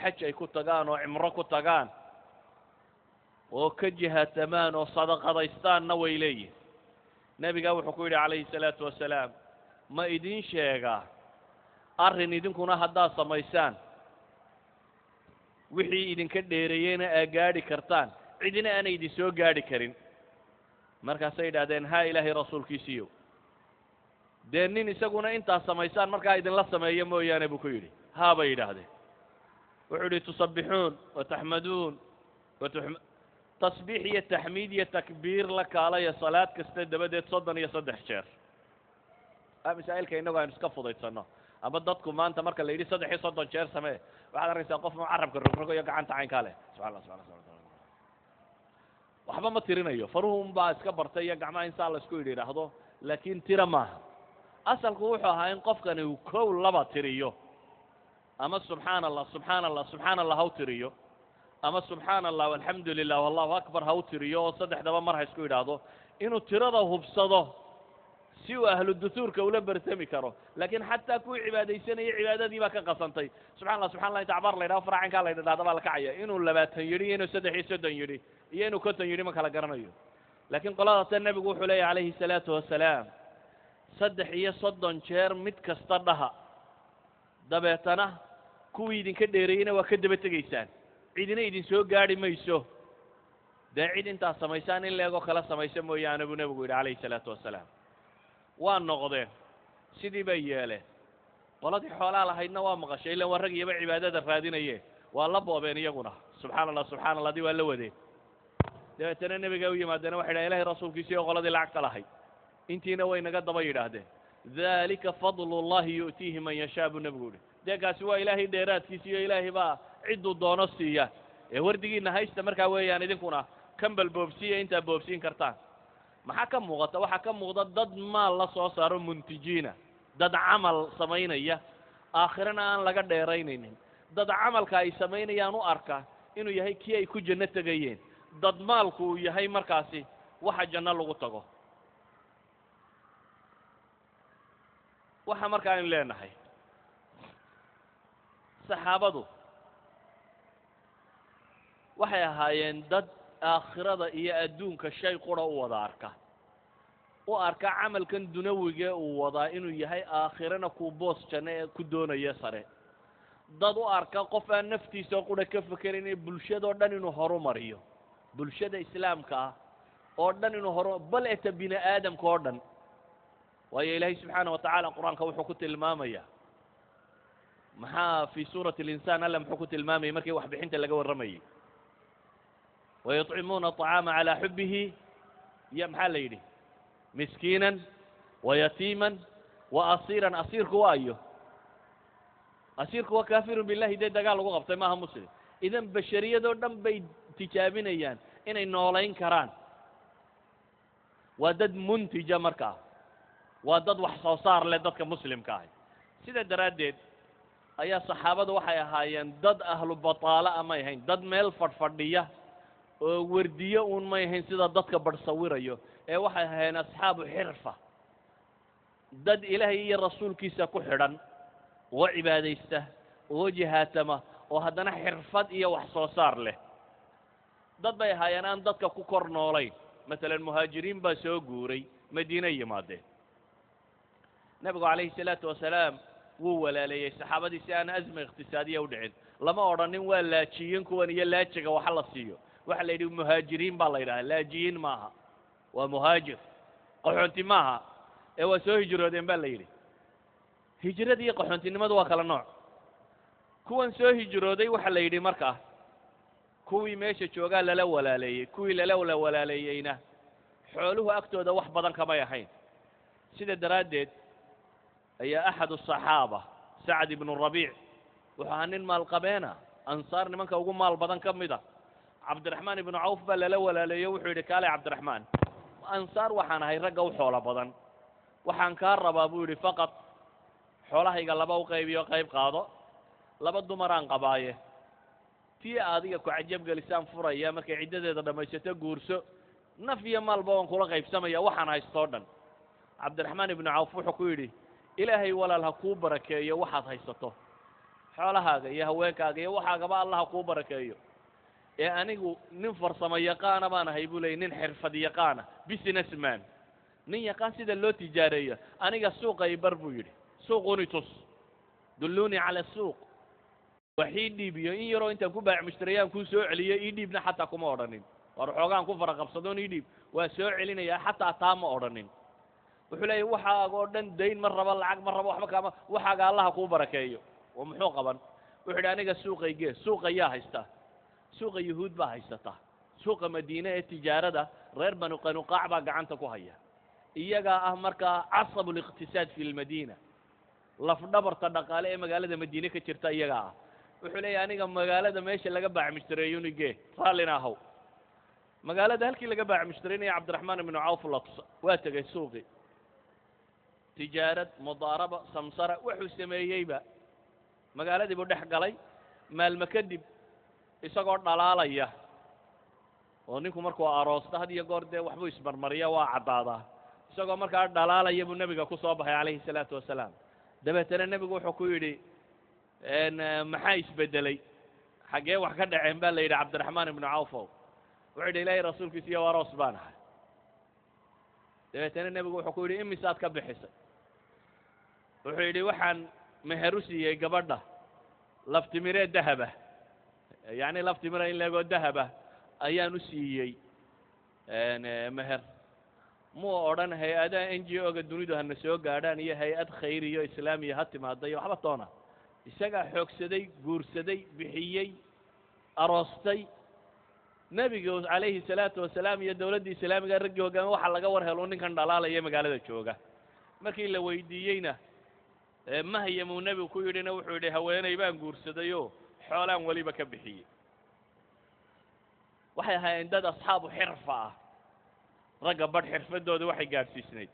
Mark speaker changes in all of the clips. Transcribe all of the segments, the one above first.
Speaker 1: Xaj ay ku tagaan oo cimro ku tagaan oo ka jihaatamaan oo sadaqadaystaanna way leeyihin. Nebigaa wuxuu ku yidhi calayhi salaatu wasalaam: "Ma idiin sheegaa arrin idinkuna haddaad samaysaan wixii idinka dheereeyeyna aa gaadhi kartaan, cidina aanay idin soo gaadhi karin?" Markaasay yidhahdeen: "Haa, Ilaahay rasuulkiisiiyow." "Dee nin isaguna intaas samaysaan markaa idinla sameeyo mooyaane," buu ku yidhi. "Haa," bay yidhaahdeen. Wuxuu yidhi: "Tusabbixuun wataxmaduun tasbiix iyo taxmiid iyo takbiir la kaalaya salaad kasta dabadeed 33 jeer." Aa masaa'ilka innagu aynu iska fudaydsanno ama dadku maanta marka la yidhi 33 jeer samee, waxaad arkaysaa qof carabka rogrogayo, gacanta caynkaa leh, subxana Allah, subxana Allah, waxba ma tirinayo. Faruhu un baa iska bartay iyo gacmaha in saa la isku yidhi idhaahdo, laakiin tira maaha. Asalku wuxuu ahaa in qofkani uu kow, laba tiriyo, ama subxaana Allah, subxaana Allah, subxaana Allah ha u tiriyo, ama subxaana Allah, alxamdu lilah, allahu akbar ha u tiriyo, oo saddexdaba mar ha isku yidhaahdo, inuu tirada hubsado si uu ahlu duhuurka ula bertami karo. Laakiin xataa kuwii cibaadaysanayay cibaadadii baa ka qasantay. Subxana Allah, subxana Allah, inta cabaar la yidhaho, faraacinkaa la yidhahda baa la kacaya. Inuu 20 yidhi iyo inuu 33 yidhi iyo inuu 50 yidhi ma kala garanayo. Laakiin qoladaasa nebigu wuxuu leeyahy calayhi salaatu wasalaam: 33 jeer mid kasta dhaha, dabeetana kuwii idinka dheereeyeyna waa ka daba tegaysaan, cidina idin soo gaadhi mayso, dee cid intaad samaysaan in leegoo kala samaysa mooyaane, buu nebigu yidhi calayhi salaatu wasalaam. Waa noqdeen, sidii bay yeeleen. Qoladii xoolaa lahaydna waa maqashay, ilan waa rag iyaba cibaadada raadinaye. Waa la boobeen iyaguna, subxaana Allah, subxana Allah di waa la wadeen. Dabeetana nebiga u yimaadeen, waxay dhahen: "Ilahay rasuulkiisi oo qoladii lacagta lahayd intiina way naga daba yidhaahdeen." "Dalika fadlu llahi yu'tiihi man yashaa," buu nebigu yihi. Dee kaasi waa Ilaahay dheeraadkiisa iyo Ilaahay baa cidduu doono siiya, ee wardigiina haysta markaa weeyaan, idinkuna kambal boobsiiya intaa boobsiin kartaan. Maxaa ka muuqata? Waxaa ka muuqda dad maal la soo saaro, muntijiina, dad camal samaynaya, aakhirana aan laga dheeraynaynin, dad camalka ay samaynayaan u arka inuu yahay kii ay ku janno tegayeen, dad maalku uu yahay markaasi waxa janno lagu tago. Waxa marka aynu leenahay, saxaabadu waxay ahaayeen dad aakhirada iyo adduunka shay qura u wada arka, u arka camalkan dunawige uu wadaa inuu yahay aakhirana kuu boos janno ee ku doonaya sare, dad u arka qof aan naftiisa qura ka fekerin bulshadoo dhan inuu horumariyo, bulshada islaamka ah oo dhan inuu horu bal eta bini aadamka oo dhan. Waayo, Ilaahay subxaana watacaala Qur-aanka wuxuu ku tilmaamaya maxaa? Fi suurati alinsaan Alla muxuu ku tilmaamayay markii waxbixinta laga warramayay? Wayuطcimuuna aطacaama calaa xubihi iyo maxaa la yidhi? Miskiinan wayatiiman wa asiiran. Asiirku waa ayo? Asiirku waa kaafirun billahi, dee dagaal lagu qabtay, maaha muslim. Idan bashariyadoo dhan bay tijaabinayaan inay noolayn karaan. Waa dad muntija markaa, waa dad wax soo saar leh dadka muslimka ahi. Sida daraaddeed ayaa saxaabadu waxay ahaayeen dad ahlu bataala a may ahayn, dad meel fadhfadhiya oo wardiyo uun may ahayn sida dadka badh sawirayo, ee waxay ahaayeen asxaabu xirfa, dad Ilaahay iyo rasuulkiisa ku xidhan oo cibaadaysta oo jihaatama oo haddana xirfad iyo wax soo saar leh. Dad bay ahaayeen aan dadka ku kor noolayn. Masalan, muhaajiriin baa soo guuray, Madiine yimaadeen. Nebigu calayhi salaatu wasalaam wuu walaaleeyey saxaabadii si aan azma iqtisaadiya u dhicin. Lama odhanin waa laajiyin kuwan iyo laajiga waxa la siiyo. Waxa la yidhi muhaajiriin baa la yidhaha, laajiyiin maaha. Waa muhaajir, qaxoonti maaha, ee waa soo hijroodeen baa la yidhi. Hijrada iyo qaxoontinimadu waa kala nooc. Kuwan soo hijrooday waxa la yidhi markaa kuwii meesha joogaa lala walaaleeyey. Kuwii lala walaaleeyeyna xooluhu agtooda wax badan kamay ahayn. Sida daraaddeed ayaa axad asaxaaba, Sacd ibnu Rabiic, wuxuu ahaa nin maalqabeena, Ansaar nimanka ugu maal badan ka mid a. Cabdiraxmaan ibnu Cawf baa lala walaaleeyo. Wuxuu yidhi: "Kaale Cabdiraxmaan, Ansaar waxaan ahay ragga u xoolo badan. Waxaan kaa rabaa," buu yidhi, "faqad xoolahayga laba u qaybiyo, qayb qaado. Laba dumaraan qabaaye, tii adiga ku cajab gelisaan furaya, markay ciddadeeda dhammaysato guurso. Naf iyo maalba waan kula qaybsamaya waxaan haystoo dhan." Cabdiraxmaan ibnu Cawf wuxuu ku yidhi: "Ilaahay walaal ha kuu barakeeyo waxaad haysato." Xoolahaaga iyo haweenkaaga iyo waxaagaba Allaha kuu barakeeyo. Ee anigu nin farsamo yaqaana baan ahay, buu leeyay, nin xirfad yaqaana, businessman, nin yaqaan sida loo tijaareeyo. Aniga suuqa i bar, buu yidhi, suuquni tus, dulluunii cala suuq. Wax ii dhiibiyo in yaroo intaan ku baac mushtariyaan kuu soo celiyo ii dhiibna xataa kuma odhanin. Waar xoogaan ku fara qabsadoon ii dhiib, waa soo celinayaa, xataa taa ma odhanin. Wuxuu leeyahy, waxaaga oo dhan dayn ma rabo, lacag ma rabo, waxba kaama, waxaaga Allaha kuu barakeeyo. Oo muxuu qaban? Wuxuu yidhi, aniga suuqay gee. Suuqa yaa haystaa? Suuqa Yuhuud baa haysata. Suuqa Madiine ee tijaarada reer Banu Qanuqaac baa gacanta ku haya. Iyagaa ah markaa casabu liqtisaad fi lmadiina, lafdhabarta dhaqaale ee magaalada Madiine ka jirta iyagaa ah. Wuxuu leeyahy, aniga magaalada meesha laga baac mushtareeyuni gee, raallina ahow. Magaalada halkii laga baac mushtaraynaya Cabdiraxmaan ibnu Cawf la tusa. Waa tegey suuqii, tijaarad, mudaaraba, samsara, wuxuu sameeyeyba magaaladii buu dhex galay. Maalmo kadib, isagoo dhalaalaya, oo ninku markuu aroosto had iyo goor dee waxbuu ismarmariya, waa caddaadaa, isagoo markaa dhalaalaya buu nebiga ku soo baxay calayhi salaatu wasalaam. Dabeetana nebigu wuxuu ku yidhi, maxaa isbeddelay? Xaggee wax ka dhaceen? Baa la yidhi Cabdiraxmaan ibnu Cawfow. Wuxuu yidhi, Ilaahay rasuulkiisa iyo aroos baan ahay. Dabeetana nebigu wuxuu ku yidhi, imisaad ka bixisay? Wuxuu yidhi, waxaan meher u siiyey gabadha laftimiree dahaba, yacni laftimira in leegoo dahaba ayaan u siiyey meher. Muu odhan hay-adaha NGO-ga dunidu hana soo gaadhaan iyo hay-ad khayr iyo islaamiya ha timaada iyo waxba toona. Isagaa xoogsaday, guursaday, bixiyey, aroostay. Nebigu calayhi salaatu wasalaam iyo dowladdii islaamiga raggii hoggaamiye waxaa laga war helo ninkan dhalaalaya magaalada jooga. Markii la weydiiyeyna mahyamuu nebigu ku yidhina, wuxuu yidhi, haweeney baan guursadayoo xoolaan weliba ka bixiyey. Waxay ahaayeen dad asxaabu xirfa ah. Ragga badh xirfadooda waxay gaadhsiisnayd,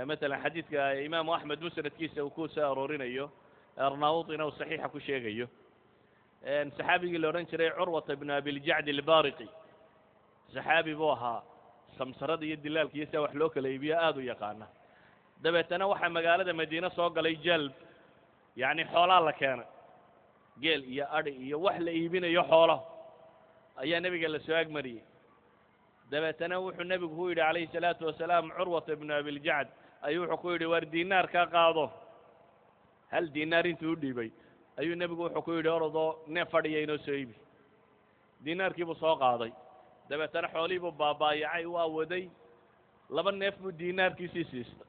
Speaker 1: matalan xadiidka Imaamu Axmed musnadkiisa uu ku soo aroorinayo, Arnautina uu saxiixa ku sheegayo, saxaabigii la odhan jiray Curwata ibnu Abiljacd Albariqi. Saxaabi buu ahaa, samsarada iyo dilaalka iyo sida wax loo kala iibiyo aada u yaqaana. Dabeetana waxaa magaalada Madiine soo galay jalb, yacni xoolaa la keenay, geel iyo adhi iyo wax la iibinayo, xoolo ayaa nebiga la soo agmariyey. Dabeetana wuxuu nebigu ku yidhi calayhi salaatu wasalaam, Curwata ibnu Abiljacd ayuu wuxuu ku yidhi, waar dinaar ka qaado. Hal dinaar intuu u dhiibay ayuu nebigu wuxuu ku yidhi, orodoo neef fadhiya inoo soo iibi. Dinaarkii buu soo qaaday. Dabeetana xoolihii buu baabaayacay, waa waday, laba neef buu dinaarkiisii siistay.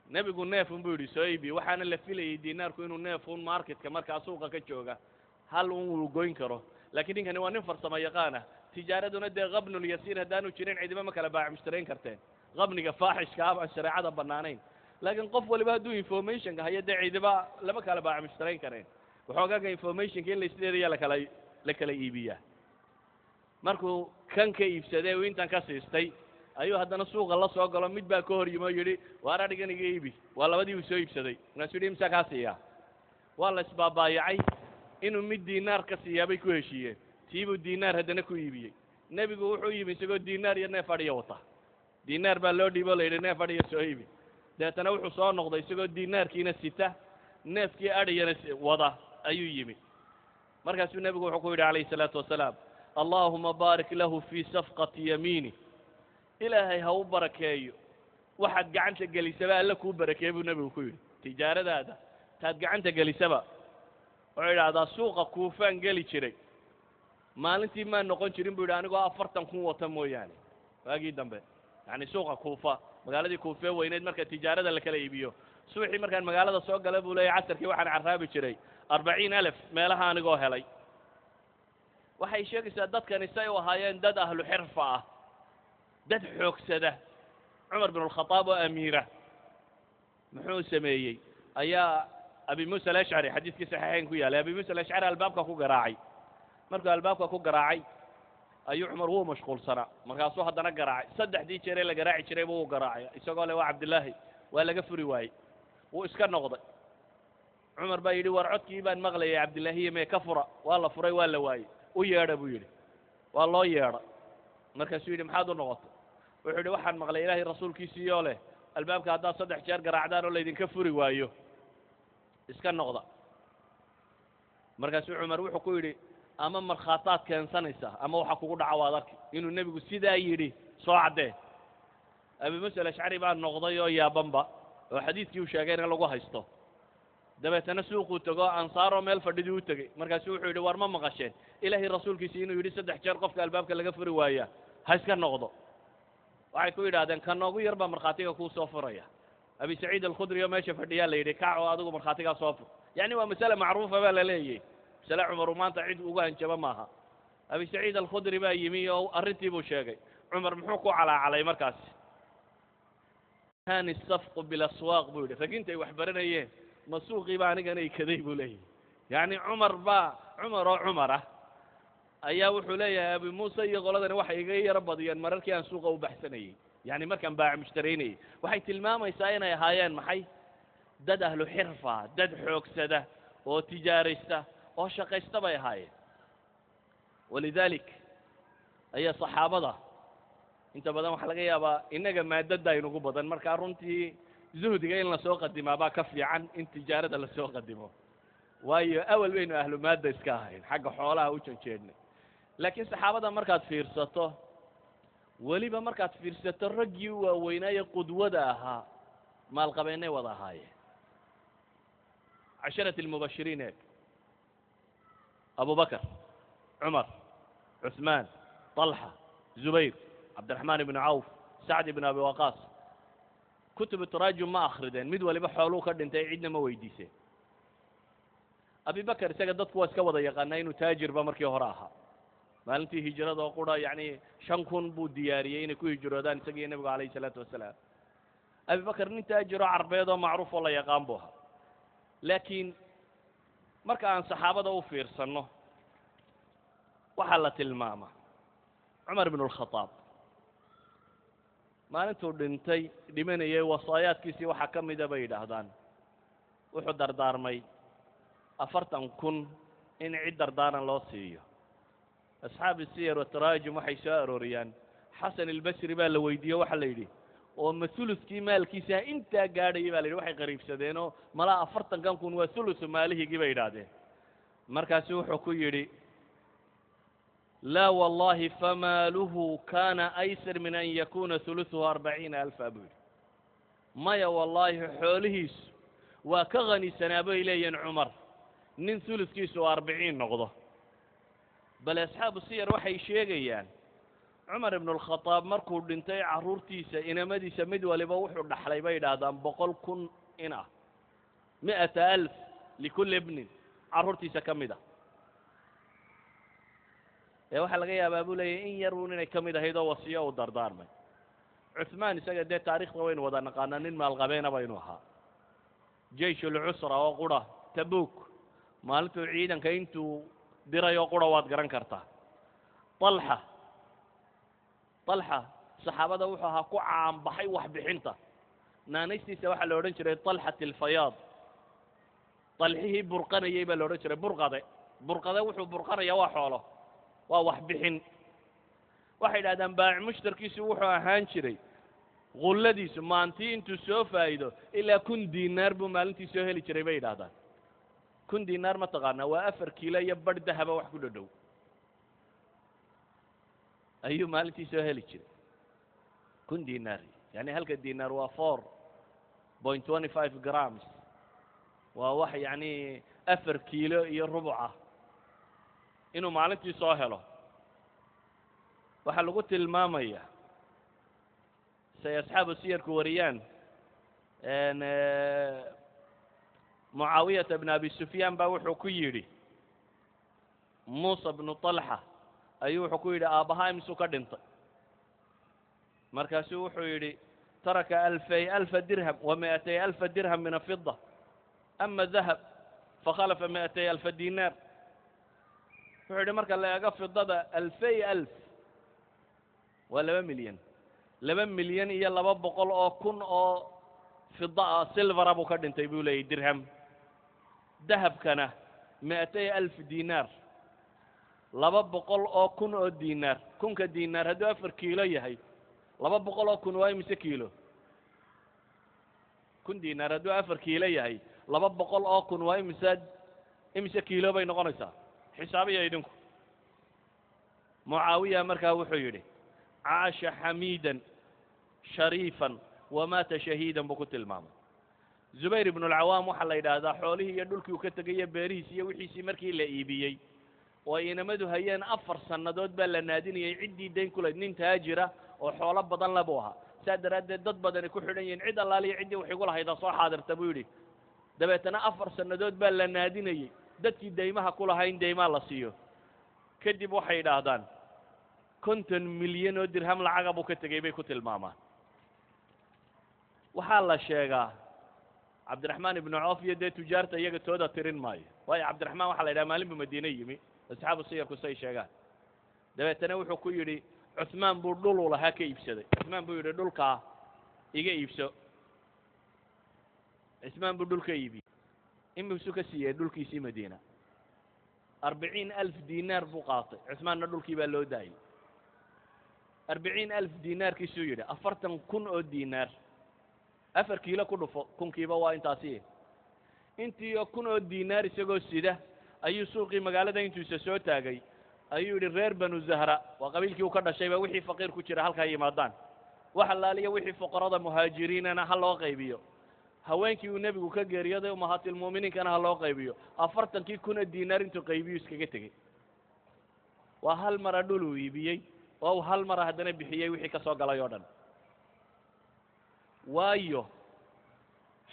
Speaker 1: Nebigu neefun buu yidhi soo iibi. Waxaana la filayey dinaarku inuu neefun marketka markaa suuqa ka jooga hal un uu goyn karo, laakiin ninkani waa nin farsamo yaqaana. Tijaaraduna dee qabnulyasiir haddaanu jirin cidiba ma kala baac mushtarayn karteen. Qabniga faaxishka ah baan shareecada bannaanayn, laakiin qof waliba hadduu informationka hayo dee cidiba lama kala baac mushtarayn kareen. Waxoogaaga informationka in la isleedaya lakala iibiyaa. Markuu kan ka iibsaday uu intan ka siistay ayuu haddana suuqa la soo galo. Mid baa ka hor yimi oo yidhi, waar adhigan iga iibi. Waa labadii uu soo iibsaday. Markaasuu yidhi, imsaa kaa siiyaa? Waa la isbaabaayacay, inuu mid dinaar ka siiyaa bay ku heshiiyeen. Tiibuu dinaar haddana ku iibiyey. Nebigu wuxuu yimi isagoo dinaar iyo neef adhiya wata. Dinaar baa loo dhiibo, la yidhi neef adhiya soo iibi. Dabeetana wuxuu soo noqday isagoo dinaarkiina sita, neefkii adhiyana wada ayuu yimi. Markaasuu nebigu wuxuu ku yidhi calayhi salaatu wasalaam, allahuma baarik lahu fii safqati yamiini, Ilaahay ha u barakeeyo waxaad gacanta gelisaba, Alla kuu barakeeye, buu nebigu ku yidhi, tijaaradaada taad gacanta gelisaba. Wuxuu yidhaahdaa, suuqa Kuufaan geli jiray, maalintii maan noqon jirin, buu yidhi, anigoo 40,000 wata mooyaane. Waagii dambe, yacni suuqa Kuufa, magaaladii Kuufee weyneyd, marka tijaarada la kala iibiyo, subaxii markaan magaalada soo gala, buu leeyahy, casarkii waxaan carraabi jiray 40,000 meelaha anigoo helay. Waxay sheegaysaa dadkani say u ahaayeen dad ahlu xirfa ah, dad xoogsada. Cumar bin alkhadaab oo amiira muxuu sameeyey? Ayaa Abi Muusa Alashcari, xadiiskii saxiixayn ku yaalay, Abi Muusa Alashcari albaabka ku garaacay. Markuu albaabka ku garaacay ayuu Cumar wuu mashquulsanaa. Markaasuu haddana garaacay. Saddexdii jeeree la garaaci jiray buu u garaacay, isagoo le waa Cabdillaahi. Waa laga furi waayey, wuu iska noqday. Cumar baa yidhi, war codkii baan maqlayay Cabdillaahiya, mee ka fura? Waa la furay, waa la waayey. U yeedha, buu yidhi. Waa loo yeedhay. Markaasuu yidhi, maxaad u noqotay? Wuxuu yidhi, waxaan maqlay Ilaahay rasuulkiisiiyoo leh, albaabka haddaad saddex jeer garaacdaan oo laydinka furi waayo, iska noqda. Markaasuu Cumar wuxuu ku yidhi, ama markhaataad keensanaysaa ama waxa kugu dhaca waad arki inuu nebigu sidaa yidhi, soo caddee. Abi Muusa Alashcari baa noqday oo yaabanba oo xadiidkii uu sheegayna lagu haysto. Dabeetana suuquu tego, ansaaroo meel fadhidii u tegey. Markaasuu wuxuu yidhi, war ma maqasheen Ilaahay rasuulkiisi inuu yidhi 3 jeer qofka albaabka laga furi waaya ha iska noqdo? Waxay ku yidhahdeen, ka noogu yar baa markhaatiga kuu soo furaya. Abi Saciid Alkhudri oo meesha fadhiyaa la yidhi, kac oo adigu markhaatigaa soo fur. Yacni waa masale macruufa baa la leeyahy, masale Cumaru maanta cid ugu hanjabo maaha. Abi Saciid Alkhudri baa yimi oo arrintii buu sheegay. Cumar muxuu ku calaacalay markaasi? Hani safqu bilaswaaq, buu yidhi. Ragintay wax baranayeen ma suuqii baa anigana ikaday, buu leeyahy. Yacni Cumar baa, Cumar oo Cumar ah ayaa wuxuu leeyahay, Abi Muuse iyo qoladani waxay iga yaro badiyeen mararkii aan suuqa u baxsanayey, yacni markaan baac mushtaraynayey. Waxay tilmaamaysaa inay ahaayeen maxay? Dad ahlu xirfa, dad xoogsada oo tijaaraysta oo shaqaysta bay ahaayeen. Walidalik ayaa saxaabada inta badan waxaa laga yaabaa innaga maadada aynugu badan. Markaa runtii zuhdiga in lasoo qadimaa baa ka fiican in tijaarada lasoo qadimo, waayo awal baynu ahlu maadda iska ahayn, xagga xoolaha u janjeedhnay. Laakiin saxaabada markaad fiirsato, weliba markaad fiirsato raggii u waaweynaaye qudwada ahaa, maalqabeennay wada ahaayeen. Casharat almubashiriin eeg: Abu Bakr, Cumar, Cuثmaan, طalxa, Zubayr, Cabdiraxmaan ibnu Cawf, Sacd ibn Abi Waqaas. Kutubu taraajum ma akrideen? Mid waliba xooluu ka dhintay, cidna ma weydiiseen. Abi Bakr isaga dadku waa iska wada yaqaanaa inuu taajirba markii hore ahaa. Maalintii hijrada oo qura, yacni 5000 buu diyaariyey inay ku hijroodaan isagiiyo nebigu calayhi salaatu wasalaam. Abi Bakr nin taajiro carbeed oo macruuf oo la yaqaan buu ahaa. Laakiin marka aan saxaabada u fiirsanno, waxaa la tilmaamaa Cumar ibnu alkhadaab maalintuu dhintay, dhimanayay, wasaayaadkiisii waxaa ka mida bay yidhaahdaan wuxuu dardaarmay 40,000 in cid dardaaran loo siiyo. Asxaabi siyar wataraajum waxay soo arooriyaan Xasan Albasri baa la weydiiye, waxaa la yidhi, oo ma huluskii maalkiisa intaa gaadhayay? Baa la yidhi. Waxay qariibsadeenoo malaa 40-kan kun waa hulusu maalihigii, bay yidhaahdeen. Markaasu wuxuu ku yidhi, laa wallahi, famaaluhu kana aysar min an yakuna hulusuhu 40,000, buu yidhi. Maya wallaahi, xoolihiisu waa ka khanisanaa, bay leeyihiin Cumar, nin huluskiisu 40 noqdo. Bale asxaabu siyar waxay sheegayaan Cumar ibnu alkhadaab markuu dhintay, carruurtiisa, inamadiisa mid waliba wuxuu dhaxlay, bay yidhaahdaan, 100,000 in ah, 100,000 likulli ibnin carruurtiisa ka mid ah. Ee waxaa laga yaabaa, buu leeyahy, in yar uun inay ka mid ahayd oo wasiyo uu dardaarmay. Cuثmaan isaga dee taarikhda waynu wada naqaanaa, nin maalqabeena baynu ahaa. Jeish ulcusra oo qura, Tabuk maalintuu ciidanka intuu diray oo qura waad garan kartaa. طalxa, طalxa saxaabada wuxuu ahaa ku caanbaxay waxbixinta. Naanaystiisa waxaa la odhan jiray طalxat alfayaad, Dalxihii burqanayey baa la odhan jiray. Burqade, burqade, wuxuu burqanaya waa xoolo, waa waxbixin. Waxay yidhahdaan baac mushtarkiisu wuxuu ahaan jiray qulladiisu maantii intuu soo faa'iido ilaa 1000 dinaar buu maalintii soo heli jiray, bay yidhahdaan. 1000 dinaar ma taqaanaa? Waa 4 kiilo iyo badh dahaba wax ku dhodhow ayuu maalintii soo heli jiray, 1000 dinaar. Yani halka dinaar waa 4.25 grams, waa wax yacni 4 kiilo iyo rubuc ah inuu maalintii soo helo. Waxaa lagu tilmaamaya say asxaabu siyarku wariyaan, Mucaawiyata bn Abi Sufyaan baa wuxuu ku yidhi Muusa bnu طalxa ayuu wuxuu ku yidhi, aabbahaa imisuu ka dhintay? Markaasuu wuxuu yidhi, taraka 2000 dirham wa 200,000 dirham min afida, ama dahab fakhalafa 200,000 dinaar. Wuxuu yidhi, marka la eego fidada, 2000 waa 2 milyan, 2,200,000 oo fida ah, silvera buu ka dhintay, buu leeyay, dirham. Dahabkana 200,000 dinaar, 200,000 oo dinaar. Kunka dinaar hadduu 4 kiilo yahay, 200,000 waa imise kiilo? 1000 dinaar hadduu 4 kiilo yahay, 200,000 waa imise? Imise kiilo bay noqonaysaa? Xisaabiya idinku. Mucaawiya markaa wuxuu yidhi caasha xamiidan shariifan wamaata shahiidan buu ku tilmaamay. Zubayr ibnu alcawaam waxaa la yidhaahdaa xoolihii iyo dhulkii uu ka tegayo beerihiisi iyo wixiisii markii la iibiyey oo ay inamadu hayeen 4 sannadood baa la naadinayay ciddii dayn ku lahayd. Nin taajira oo xoolo badan le buu ahaa, saa daraaddeed dad badani ku xidhan yihiin. Cid allaaliya ciddii wax igu lahayda soo xaadirta buu yidhi. Dabeetana 4 sannadood baa la naadinayey dadkii deymaha ku lahaa in deymaa la siiyo. Kadib waxay yidhaahdaan 50 milyan oo dirham lacaga buu ka tegey bay ku tilmaamaan. Waxaa la sheegaa Cabdiraxmaan ibnu Coof iyo dee tujaarta iyaga tooda tirin maayo, waayo Cabdiraxmaan waxaa la yidhaha maalin buu Madiine yimi, asxaabu siyarku say sheegaan. Dabeetana wuxuu ku yidhi Cuثmaan buu dhul uu lahaa ka iibsaday. Cuثmaan buu yidhi, "Dhulkaa iga iibso." Cismaan buu dhul ka iibiyey. Imisuu ka siiyey dhulkiisii Madiina? 40,000 dinaar buu qaatay. Cuثmaanna dhulkii baa loo daayey. 40,000 dinaarkiisuu yidhi, 40,000 oo dinaar, 4 kiilo ku dhufo, kunkiiba waa intaasi. Intii oo kun oo dinaar isagoo sida ayuu suuqii magaalada intuisa soo taagay ayuu yidhi, "Reer Banu Zahra," waa qabiilkii uu ka dhashayba, "wixii faqiir ku jira halkaa yimaadaan, wax allaaliya wixii fuqarada muhaajiriinana ha loo qaybiyo, haweenkii uu nebigu ka geeriyooday umahaatilmu'miniinkana ha loo qaybiyo." 40-kii kuna dinaar intuu qaybiyu iskaga tegey. Waa hal mara dhul uu iibiyey oo uu hal mara haddana bixiyey wixii ka soo galay oo dhan. Waayo,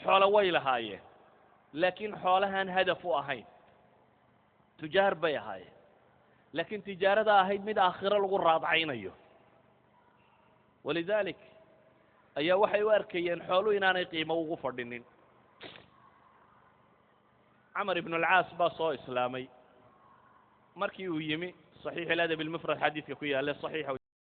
Speaker 1: xoolo way lahaayeen, laakiin xoolahaan hadaf u ahayn. Tujaar bay ahaayeen, laakiin tijaarada ahayd mid aakhiro lagu raadcaynayo. Walidaalik ayaa waxay u arkayeen xoolu inaanay qiimo ugu fadhinin. Camar ibnu alcaas baa soo islaamay. Markii uu yimi, Saxiix aladab almufrad xadiidka ku yaale saxiixa.